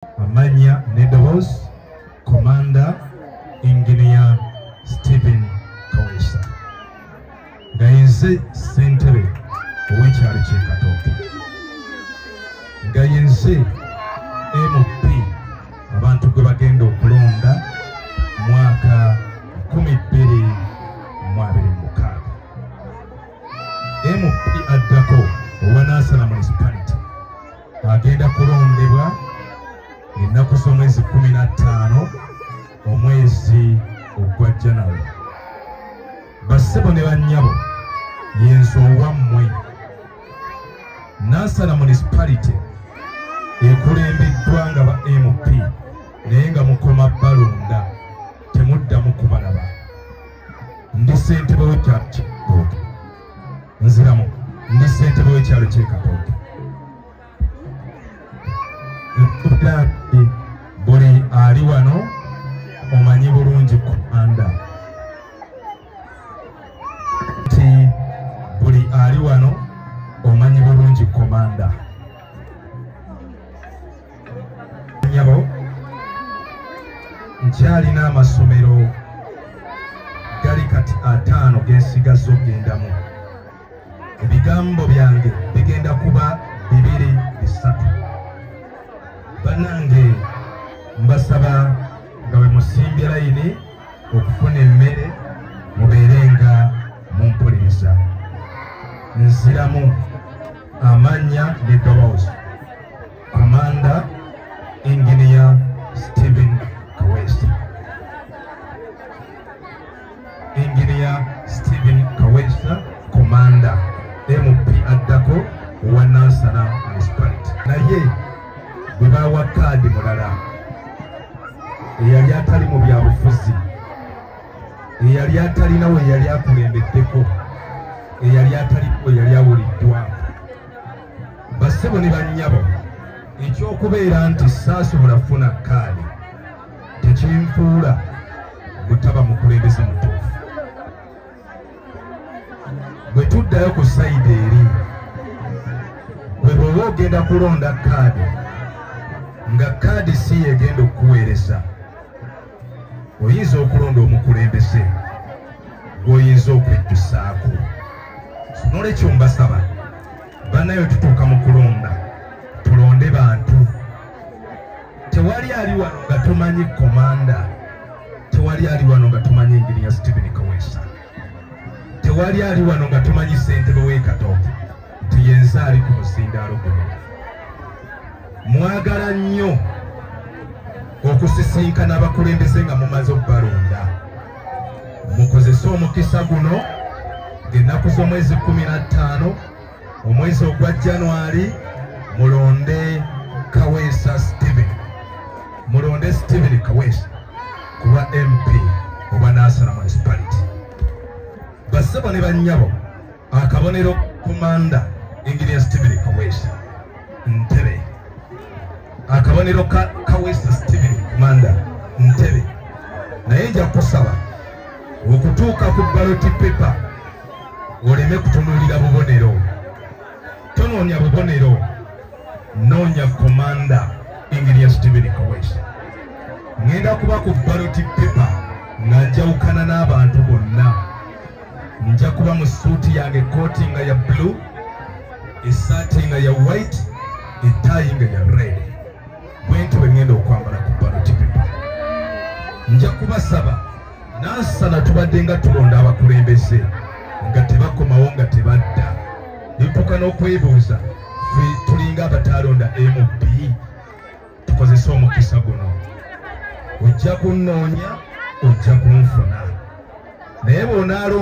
Amannya n'eddoboozi, Commander Engineer Stephen Kaweesa, nga yenze ssentebe ow'ekyalo ky'e Katooke, nga yenze MP abantu gwe bagenda okulonda mwaka 2026. MP addako owa Nansana Municipality agenda kulondebwa ennaku z'omwezi 15 omwezi ogwa January. Bassebo ne bannyabo, yenze owammwe. Nansana Municipality ekulembeddwa nga ba MP, naye nga mukoma balonda temuddamu kubalaba. Ndi ssentebe w'ekyalo ky'e Katooke. Nziramu, ndi ssentebe w'ekyalo ky'e Katooke. Nsuubira nti buli ali wano omanyi bulungi Commander, nti buli ali wano omanyi bulungi Commander. Nyabo, nkyalina amasomero gali kati 5 gensigazza okugendamu. Ebigambo byange bigenda kuba 2 3. Bannange, mbasaba nga bwe musimbye layini okufuna emmere mubeere nga mumpuliriza. Nziramu amannya n'eddoboozi, Commander Engineer Stephen Kaweesa, Engineer Stephen Kaweesa, Commander MP addako owa Nansana Municipality. Naye bwe bawa kaadi mulala eyali atali mu byabufuzi, eyali atalina we yali akulembeddeko, eyali ataliko yali awuliddwa. Bassebo ne bannyabo, ekyokubeera nti saasobola kufuna kaadi tekinfuula butaba mukulembeze mutuufu. Bwe tuddayo ku sayidi eri, bwe bw'oba ogenda kulonda kaadi nga kaadi si yegenda okukuweereza, oyinza okulonda omukulembeze gw'oyinza okwejjusaako. Nolwekyo mbasaba bannayo, tutuuka mu kulonda tulonde bantu. Tewali ali wano nga tomanyi Commander, tewali ali wano nga tomanyi Engineer Stephen Kaweesa, tewali ali wano nga tomanyi ssentebe w'e Katooke nti yenze ali ku muzindaalo guno. Mwagala nnyo okusisinkana abakulembeze nga mumaze okubalonda. Mukozese omukisa guno ng'ennaku z'omwezi 15 omwezi ogwa January, mulonde Kaweesa Stephen, mulonde Stephen Kaweesa kuba MP oba Nansana Municipality. Bassebo ne bannyabo, akabonero Commander Engineer Stephen Kaweesa ntebe, akabonero ka Kaweesa Stephen Commander ntebe. Naye nja kusaba okutuuka ku ballot paper oleme kutunuulira bubonero. Tonoonya bubonero, noonya Commander Engineer Stephen Kaweesa. Ngenda kuba ku ballot paper nga njawukana n'abantu bonna. Nja kuba mu suuti yange, kooti nga ya blue, essaati nga ya white, ettaayi nga ya red. Bwentyo bwe ngenda okwambala ku ballot paper. Nja kubasaba, Nansana tubadde nga tulonda abakulembeze nga tebakomawo, nga tebadda, netuuka n'okwebuuza ffe tulinga abataalonda MP. Tukozese omukisa guno. Ojja kunnoonya, ojja kunfuna, naye bw'onaalonda